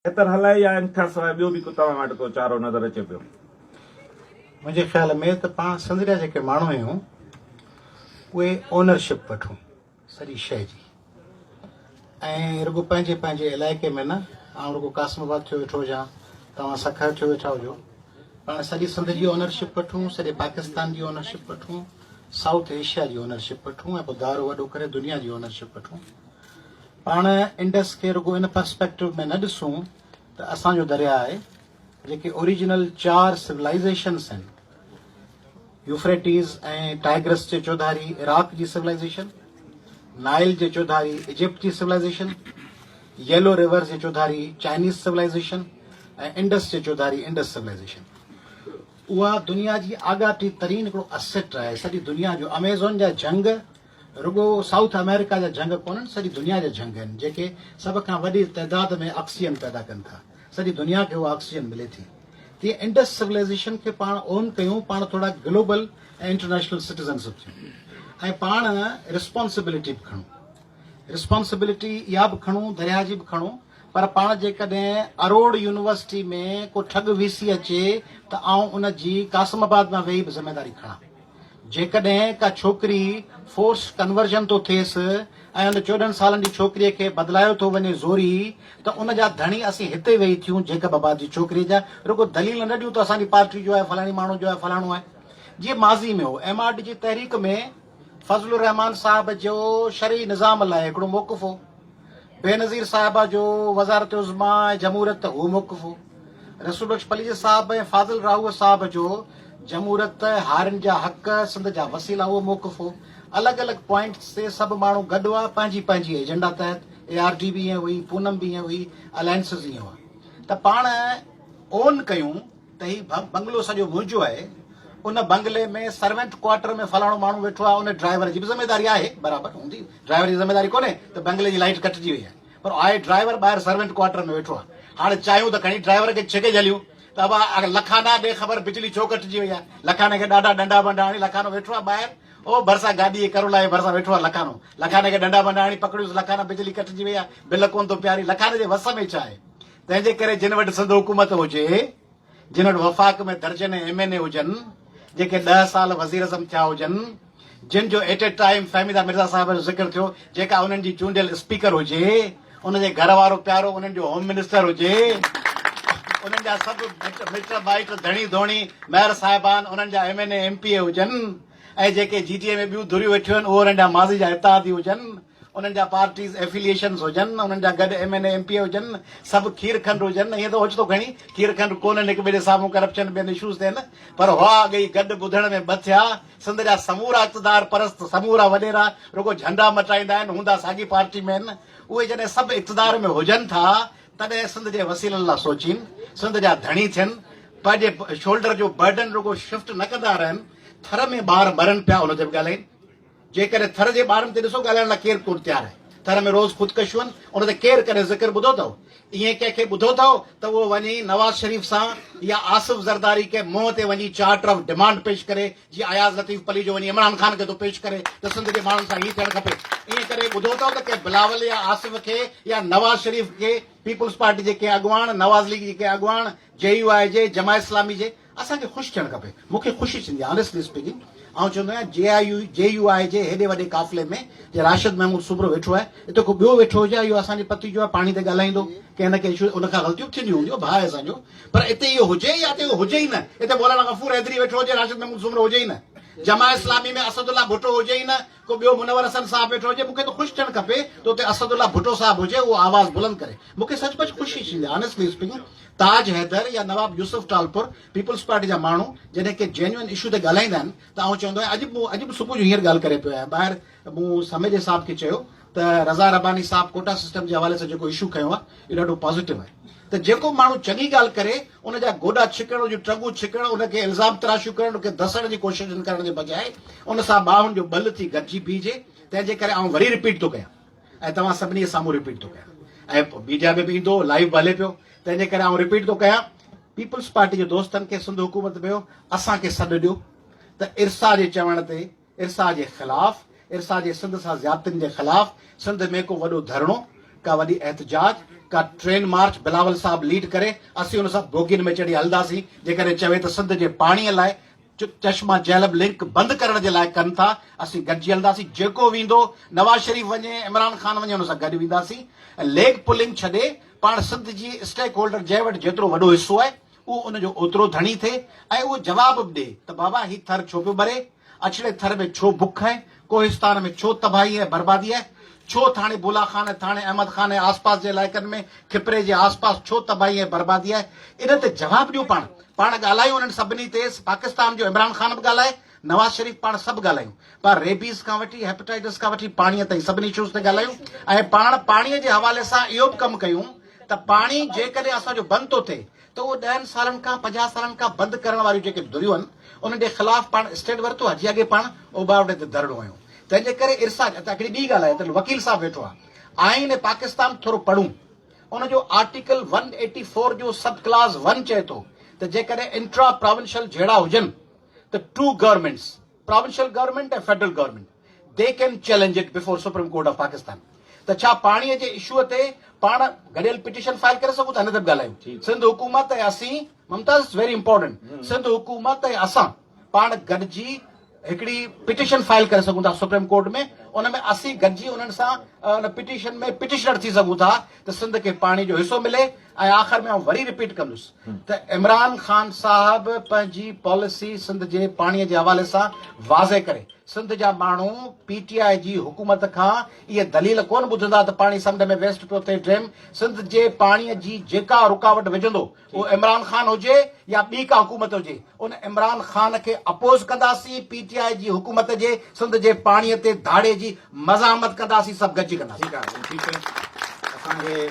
بهتر حل آهي يا ان کان سواء ٻيو به ڪو توهان وٽ ڪو چارو نظر اچي پيو؟ منهنجي خيال ۾ ته پاڻ سنڌ جا جيڪي ماڻهو آهيون اهي اونرشپ وٺون سڄي شيء جي ۽ رڳو پنهنجي پنهنجي علائقي ۾ نه، آئون رڳو قاسم آباد ٿيو ويٺو هجان، توهان سکر ٿيو ويٺا هجو، پاڻ سڄي سنڌ جي اونرشپ وٺون، سڄي پاڪستان جي اونرشپ وٺون، سائوٿ ايشيا جي اونرشپ وٺون ۽ پوء دائرو وڏو ڪري دنيا جي اونرشپ وٺون. پاڻ انڊس کي رڳو ان پرسپيڪٽو ۾ نه ڏسون ته اسان جو درياء آهي، جيڪي اوريجنل چار سولائيزيشنس آهن، يوفريٽيز ۽ ٽائگرس جي چوڌاري عراق جي سولائيزيشن، نائل جي چوڌاري ايجپٽ جي سولائيزيشن، ييلو ريور جي چوڌاري چائنيز سولائيزيشن ۽ انڊس جي چوڌاري انڊس سولائيزيشن. اها دنيا جي آڳاٽي ترين هڪڙو اسيٽ آهي، سڄي دنيا جو اميزون جا جهنگ رڳو سائوٿ آمريڪا جا جهنگ ڪونهن، سڄي دنيا جا جهنگ آهن، جيڪي سڀ کان وڏي تعداد ۾ آڪسيجن پيدا ڪن ٿا. سڄي دنيا کي اها آڪسيجن ملي ٿي. تيئن انڊس سولائيزيشن کي پاڻ اون ڪيون، پاڻ ٿورا گلوبل ۽ انٽرنيشنل سٽيزنس به ٿيون ۽ پاڻ رسپانسبلٽي به کڻون. رسپانسبلٽي اها به کڻون، درياهه جي به کڻون، پر پاڻ جيڪڏهن اروڙ يونيورسٽي ۾ ڪو ٺڳ وي سي اچي ته آئون ان جي قاسم آباد مان ويهي به ذميواري کڻان. جيڪڏهن ڪا ڇوڪري فورس ڪنورجن ٿو ٿئيس ۽ ان 14 سالن جي ڇوڪريء کي بدلايو ٿو وڃي زوري ته ان جا ڌڻي اسين هتي ويهي ٿيون جيڪب آباد جي ڇوڪريء جا رڳو دليل نه ڏيون ته اسان جي پارٽي جو آهي فلاڻي ماڻهو جو آهي فلاڻو آهي جيئن ماضي ۾ هو ايم آر ڊي جي تحريڪ ۾ فضل الرحمان صاحب جو شرعي نظام لاء هڪڙو موقف هو. بينظير صاحبه جو وزارت عظميٰ ۽ جمهوريت ته هو موقف هو. رسول بخش پليجي صاحب ۽ فاضل راهوء صاحب جو جمهوريت، هارين جا حق، سنڌ جا وسيلا اهو موقف هو. الڳ الڳ پوائنٽس تي سڀ ماڻهو گڏ هئا، پنهنجي پنهنجي ايجنڊا تحت، اي آر ڊي به ائين هئي، پونم به ائين هئي، الائنسز ائين هئا ته پاڻ اون ڪيون. ته هي بنگلو سڄو منهنجو آهي، ان بنگلي ۾ سرونٽ ڪوارٽر ۾ فلاڻو ماڻهو ويٺو آهي، ان ڊرائيور جي به ذميواري آهي، برابر هوندي، ڊرائيور جي ذميواري ڪونهي ته بنگلي جي لائيٽ ڪٽجي وئي آهي، پر آهي ڊرائيور ٻاهر سرونٽ ڪوارٽر ۾ ويٺو آهي، هاڻي چاهيون ته کڻي ڊرائيور کي ڇڪي جهليون ته ابا لکانا ڏي خبر بجلي ڇو ڪٽجي وئي آهي، لکاني کي ڏاڍا ڏنڊا ٻنڊا هڻي لکانو ويٺو آهي ٻاهر، او ڀرسان گاڏي جي ڪرولا جي ڀرسان ويٺو آهي لکانو، لکاني کي ڏنڊا ٻنڊا هڻي پڪڙيوس لکانا بجلي ڪٽجي وئي آهي، بل ڪونه ٿو پياري، لکاني جي وس ۾ ڇا آهي؟ تنهن جي ڪري جن وٽ سنڌ حڪومت هجي، جن وٽ وفاق ۾ درجنين ايم اين اي هجن، جيڪي ڏهه سال وزيراعظم ٿيا هجن، جن جو at a time Fahmida Mirza صاحبه جو ذڪر ٿيو، جيڪا انهن جي چونڊيل اسپيڪر هجي، ان جي گهر وارو پيارو انهن جو هوم منسٽر هجي، انهن جا سڀ مٽ مائٽ ڌڻي ڌوڻي مهر صاحبان انهن جا M N A M P A هجن ۽ جيڪي جي ڊي اي ۾ ٻيون ڌريون ويٺيون آهن اهي انهن جا ماضي جا اتحادي هجن. انهن جا پارٽيز ايفيليئيشنز هجن، انهن جا گڏ M N A M P A هجن، سڀ کير کنڊ هجن، ائين ته اوچتو کڻي کير کنڊ ڪونهن هڪ ٻئي جي سامهون ڪرپشن ٻين اشوز تي آهن پر هئا اڳ ئي گڏ ٻڌڻ ۾ ٻه ٿيا، سنڌ جا سمورا اقتدار پرست سمورا وڏيرا رڳو جهنڊا مٽائيندا آهن هوندا ساڳي پارٽي ۾ آهن، اهي جڏهن سڀ اقتدار ۾ هجن ٿا تڏهن سنڌ جي وسيلن لا سوچين، سنڌ جا ڌڻي ٿين، پنهنجي شولڊر جو برڊن رڳو شفٽ نه ڪندا رهن، ٿر ۾ ٻار مرن پيا ان تي به ڳالهائين. جيڪڏهن ٿر جي ٻارن تي ڏسو ڳالهائڻ لاء ڪير ڪونه تيار آهي. ٿر ۾ روز خودڪشيون آهن ان تي ڪير ڪڏهن ذڪر ٻڌو اٿئو؟ ائين ڪنهن کي ٻڌو اٿئو ته اهو وڃي نواز شريف سان يا آصف زرداري کي منهن تي وڃي چارٽر آف ڊمانڊ پيش ڪري جيئن اياز لطيف پليجو وڃي عمران خان کي ٿو پيش ڪري ته سنڌ جي ماڻهن سان هي ٿيڻ کپي. ائين ڪڏهن ٻڌو اٿئو ته ڪنهن بلاول يا آصف کي يا نواز شريف کي پيپلز پارٽي جي ڪنهن اڳواڻ، نواز ليگ جي ڪنهن اڳواڻ، جي يو آء جي، جماعت اسلامي جي اسان کي خوش ٿيڻ کپي. مون کي خوشي ٿيندي آهي آنيسٽلي اسپيڪنگ آئون چوندو آهيان جي آء يو جي يو آء جي هيڏي وڏي قافلي ۾ جي راشد محمود سومرو ويٺو آهي اتي ڪو ٻيو ويٺو هجي ها اهو اسان جي پتي جو آهي پاڻي تي ڳالهائيندو ڪنهن نه ڪنهن اشو ان کان غلطيون به ٿينديون هونديون ڀاء آهي اسان جو پر اتي اهو هجي يا اتي اهو هجي ئي نه اتي مولانا غفور حيدري ويٺو هجي راشد محمود سومرو هجي ئي نه جماعت اسلامي ۾ اسد الله ڀٽو هجي ئي نه ڪو ٻيو منور حسن صاحب ويٺو هجي مون کي ته خوش ٿيڻ کپي ته اتي اسد الله ڀٽو صاحب هجي اهو آواز بلند ڪري مون کي سچ پچ خوشي ٿيندي آهي آنيسٽلي اسپيڪنگ تاج حيدر يا نواب يوسف ٽالپر پيپلز پارٽي جا ماڻهو جڏهن ڪنهن جينيوئن اشو تي ڳالهائيندا آهن ته آئون چوندو آهيان اڄ به اڄ به صبح جو هينئر ڳالهه ڪري پيو آهيان ٻاهر مون سميجي صاحب کي چيو ته رضا رباني صاحب ڪوٽا سسٽم جي حوالي سان جيڪو اشو کنيو آهي اهو ڏاڍو پازيٽو آهي ته جيڪو ماڻهو چڱي ڳالهه ڪري ان جا گوڏا ڇڪڻ ان جون ٽنگون ڇڪڻ ان کي الزام تراشيون ڪرڻ ان کي دسڻ جي ڪوششن ڪرڻ جي بجاء ان سان ٻانهن جو ٻل ٿي گڏجي بيهجي تنهن جي ڪري آئون وري رپيٽ ٿو ڪيان ۽ توهان سڀني جي سامهون رپيٽ ٿو ڪيان ۽ ميڊيا ۾ به ايندو لائيو به هلي پيو تنهن جي ڪري آئون رپيٽ ٿو ڪيان پيپلز پارٽي جي دوستن کي سنڌ حڪومت ۾ اسان کي سڏ ڏيو ته ارسا جي چوڻ تي ارسا جي خلاف ارسا جي سنڌ سان زيادتين جي خلاف سنڌ ۾ ڪو وڏو ڌرڻو ڪا وڏي احتجاج ڪا ٽرين مارچ بلاول صاحب ليڊ ڪري، اسين ان سان بوگين ۾ چڙهي هلنداسين، جيڪڏهن چوي ته سنڌ جي پاڻي لاء چشما جهلم لنڪ بند ڪرڻ جي لاء ڪن ٿا، اسين گڏجي هلنداسين، جيڪو ويندو نواز شريف وڃي، عمران خان وڃي ان سان گڏ وينداسين ۽ ليگ پلنگ ڇڏي پاڻ سنڌ جي اسٽيڪ هولڊر جنهن وٽ جيترو وڏو حصو آهي اهو ان جو اوترو ڌڻي ٿئي ۽ اهو جواب به ڏئي ته بابا هي ٿر ڇو پيو ٻري، اڇڙي ٿر ۾ ڇو بک آهي، ڪوهستان ۾ ڇو تباهي ۽ بربادي آهي، ڇو ٿاڻي بولا خان ۽ ٿاڻي احمد خان ۽ آس پاس جي علائقن ۾ کپري جي آس پاس ڇو تباهي ۽ بربادي آهي، ان تي جواب ڏيو پاڻ پاڻ ڳالهايون انهن سڀني تي پاڪستان جو عمران خان به ڳالهائي نواز شريف پاڻ سڀ ڳالهايون پاڻ ريبيز کان وٺي هيپاٽائٽس کان وٺي پاڻي تائين سڀني اشوز تي ڳالهايون ۽ پاڻ پاڻي جي حوالي سان اهو به ڪم ڪيون ته پاڻي جيڪڏهن اسان جو بند ٿو ٿئي ته اهو ڏهن سالن کان 50 سالن کان بند ڪرڻ واريون جيڪي ڌريون آهن انهن جي خلاف پاڻ اسٽينڊ ورتو آهي جيئن اڳي پاڻ اوٻاوڙي تي ڌرڻو هنيو تنهن جي ڪري ارسا ته هڪڙي ٻي ڳالهه آهي ته وڪيل صاحب ويٺو آهي آئين پاڪستان ٿورو پڙهون ان جو آرٽيڪل ون ايٽي فور جو سب ڪلاز ون چئي ٿو ته جيڪڏهن انٽرا پراونشل جهيڙا هجن ته two governments provincial government ۽ federal government they can challenge it before supreme court of Pakistan ته ڇا پاڻي جي اشو تي پاڻ گڏيل پٽيشن فائل ڪري سگهون ٿا؟ هن تي به ڳالهايون. سنڌ حڪومت ۽ اسين، ممتاز it's very important, Sindh حڪومت ۽ اسان پاڻ گڏجي هڪڙي پٽيشن فائل ڪري سگهون ٿا سپريم ڪورٽ ۾، ان ۾ اسين گڏجي انهن سان ان پٽيشن ۾ پٽيشنر ٿي سگهون ٿا ته سنڌ کي پاڻي جو حصو ملي ۽ آخر ۾ آئون وري رپيٽ ڪندس ته عمران خان صاحب پنهنجي پاليسي سنڌ جي پاڻي جي حوالي سان واضح ڪري. سنڌ جا ماڻهو پي ٽي آء جي حڪومت کان اهي دليل ڪونه ٻڌندا ته پاڻي سمنڊ ۾ ويسٽ پيو ٿئي ڊيم سنڌ جي پاڻي جي جيڪا رڪاوٽ وجهندو اهو عمران خان هجي يا ٻي ڪا حڪومت هجي ان عمران خان کي اپوز ڪنداسين پي ٽي آء جي حڪومت جي سنڌ جي پاڻي تي ڌاڙي جي مزاحمت ڪنداسين سڀ گڏجي ڪنداسين. ٺيڪ آهي ٺيڪ اسان کي.